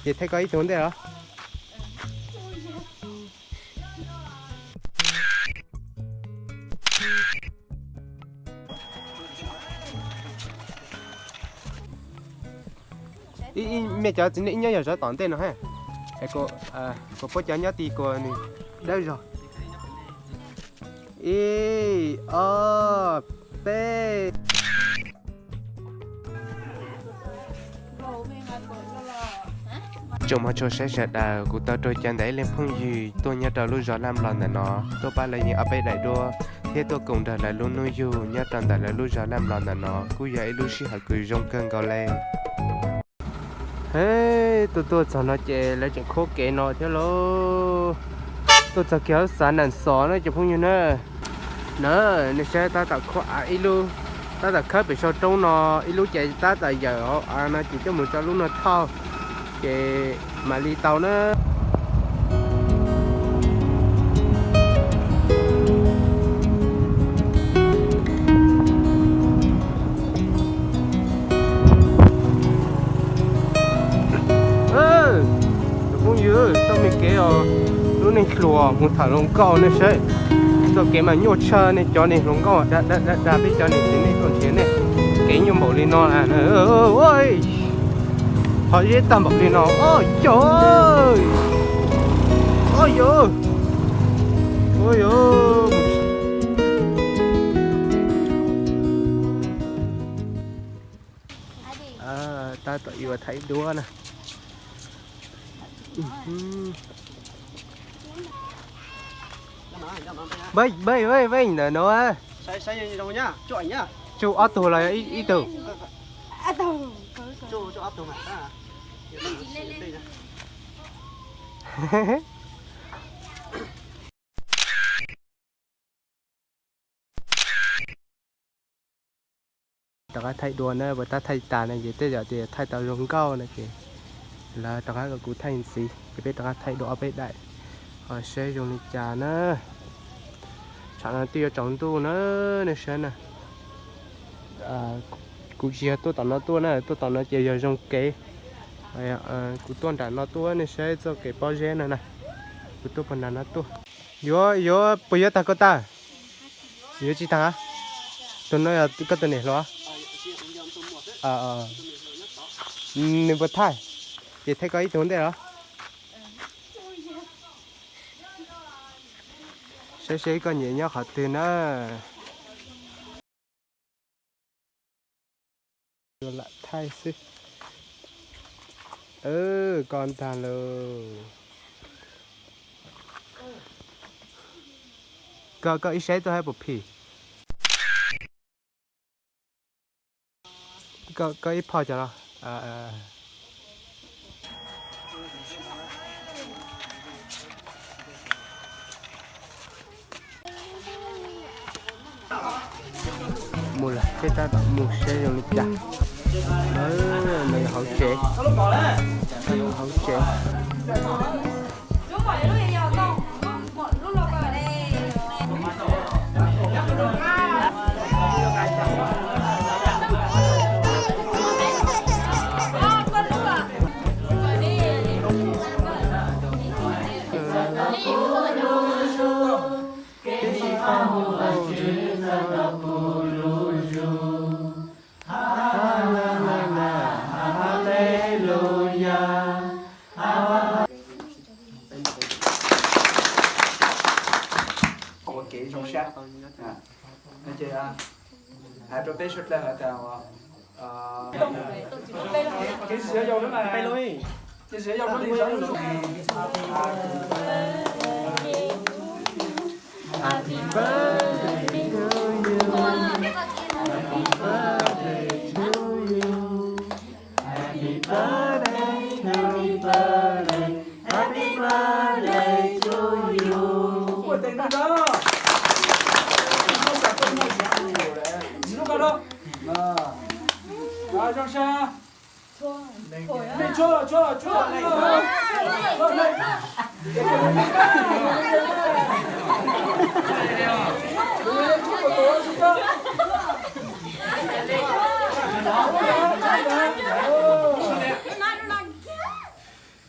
Ces thaij koj ib tug ntej los. Ib, ib, mej cov txiv neej ib nyob yog zov tom ntej no ha. Kuv puab cov nyob ti kuas nws dawb zog. Ib, ob, peb. Tsoom mloog tsoom saib sawv daws, kuv tau raug caw ntawm ib leeg phooj ywg tuaj nyob rau lub zos Laj Nplos ntawm no, tuaj pab lawv yees ob peb daim duab, thiab tuaj koom nrog lawv lub hnub yug nyob rau ntawm lawv lub zos Laj Nplos ntawm no, kuj yog ib lub sij hawm kws zoo kawg nkaus le. Hej, tuaj tuaj txog no ces lawv tseem khuab kev no thiab lauj. Tuaj txog kiag lub xav Nam Xos na cov phooj ywg na. Na, nej saib tab tom khuab av ib lub, tab tom khawb pem saum roob no ib lub ces tab tom yawm hauv av no ces coj mus rau lub no thauj, ces mam li tau na. Cov phooj ywg, txoj me kev os, lub neej hluas mus tham hluas nkauj nej saib. Txoj kev mas nyuaj tshaj, nej cov neeg hluas nkauj dag dag dag peb cov neeg txiv neej tuaj nrhiav nej. Kev nyuaj npaum li no, qhov zeb tag npaum li no, o yog, o yog, o yog. Tab tom yuav thaij duab na. Vej, vej, vej, vej ntawm no. Tsum ob tug los yog ib tug? Rov qab thaij dua na, puas tab thaij tas no ces tej zaum tias thaij tau zoo nkauj no ces lawv rov qab kom kuv thaij ntxiv ces peb rov qab thaij dua ob peb daim, ho seb zoo li cas na. Tsam no twb yuav tsaus ntuj na, nej saib na. Kuv tsis yog tuaj tom no tuaj na, tuaj tom no ces yog zoo kev. Kuv tuaj nram no tuaj, nej saib txoj kev pob zeb no na. Kuv tuaj puag nram no tuaj. Yuav, yuav, puas yuav tag koj tag? Yuav tsis tag. Tus no yog koj tus niam hluas? Nws puas thaij? Ces thaij koj ib tug ntej los? Saib seb koj nyiam nyob qhov twg na. Lam thaij xwb. Koj ntag lauj. Koj, koj ib saib tuaj hab puas phim? Koj ib phoj cov los. Mus lawm, peb tab tom mus seb zoo li cas. No yog hauv tsev, hauv tsev. Ua kev zoo sab. Ces hais rau peb suav dlawg has tas kev siav yau, kev siav yau.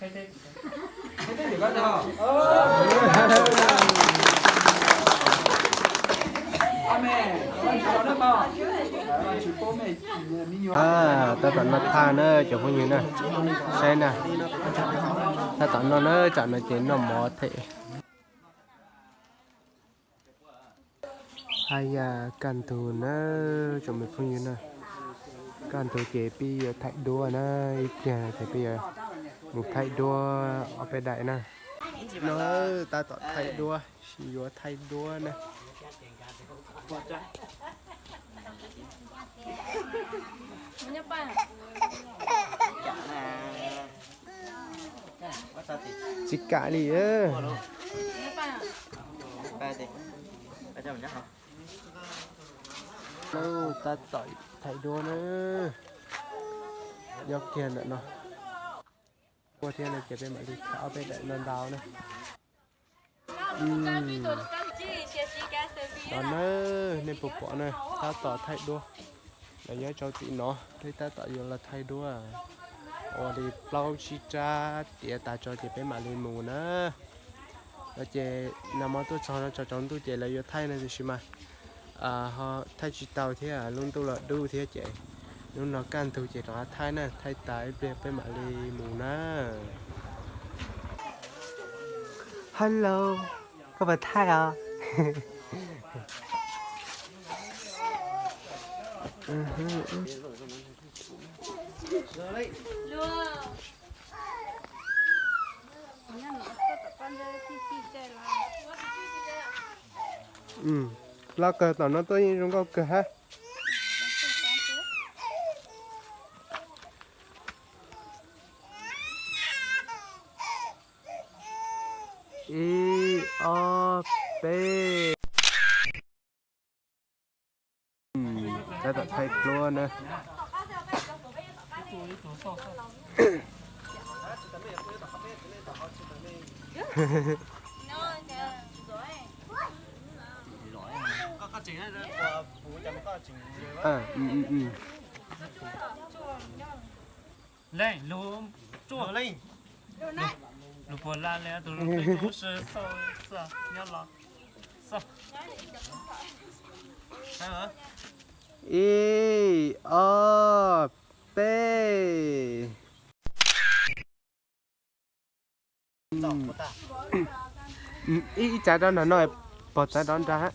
Tab tom noj thaij na cov phooj ywg na, saib na, tab tom noj na, tsam no ces noj mov thiab. Haj yam kaj ntug na, tsoom me phooj ywg na, kaj ntug ces peb yuav thaij duab na, ib pliag ces peb yuav mus thaij duab ob peb daim na. No tab tom thaij duab, yuav thaij duab na. Tsis kam li. Tab tom thaij duab na, nyob kiag ntawm no. Ua thiab no ces peb mam li thaij ob peb daim no ntau na. Los na, nej puas pom na, tab tom thaij duab. Lawv nyob rau tim no, peb tab tom yuav los thaij duab. Ua li plaub tsib rab tiav tas tso ces peb mam li mus na. Ces nag hmo tuaj txog no tsaus ntuj ces lawv yuav thaij no tiam sis mas ho thaij tsis tau thiab, lub ntuj los dub thiab ces hnub no kaj ntug ces rov qab thaij na, thaij tas ib pliag peb mam li mus na. Hello, koj puas thaij os? Loj kawg, tom no tuaj yeej zoo nkauj kawg hab. Ib, ob, peb. Tab tom thaij duab na. Leej lub tsuaj, lub puas laj li tus lub tsuaj xwb, nyob los. Ib, ob, peb. Ib, ib tsav rau nram no, pog tsav rau nrad.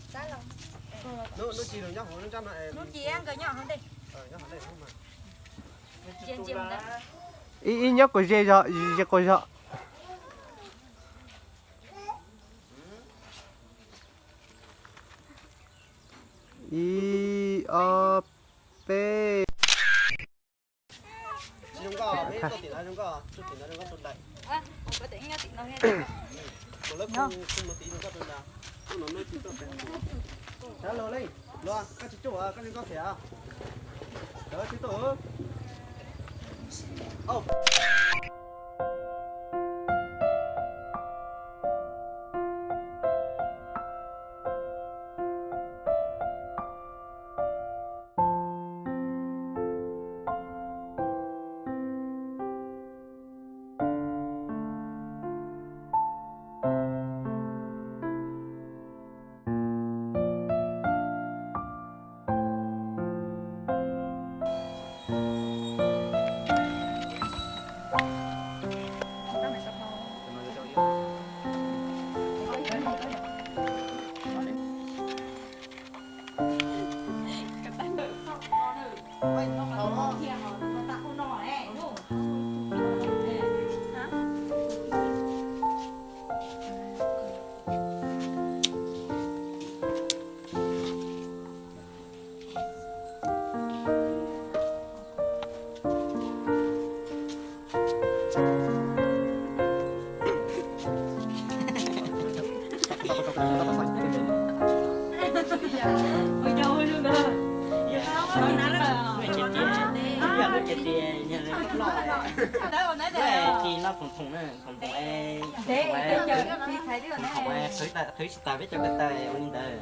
Ib, ib nyob kuv ze zog, ze kuv zog. Ib, ob, peb. Qhwv tsis tas peb cov ko taw ua li ntawd.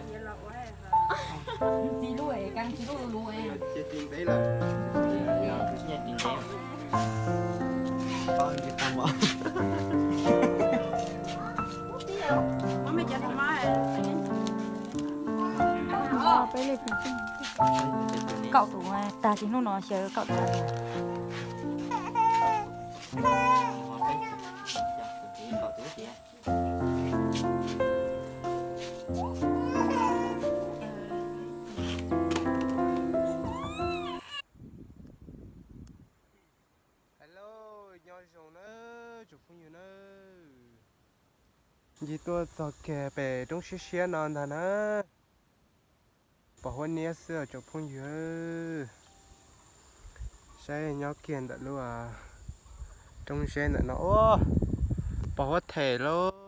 Txiv lub es, kab txiv lub lus es. Ces txiv ntev lawm. Ntev. Tau ntev tau mov. Tsis hnub no xyaw kaum tawm. Hello, nyob zoo na tsoom phooj ywg na. Ncig tuaj txog kiag pem roob siab siab no ntag na. Pos huab niab xwb tsoom phooj ywg. Saib nyob kiag ntawm lub roob zeb ntawm no ua, pos huab them lauj.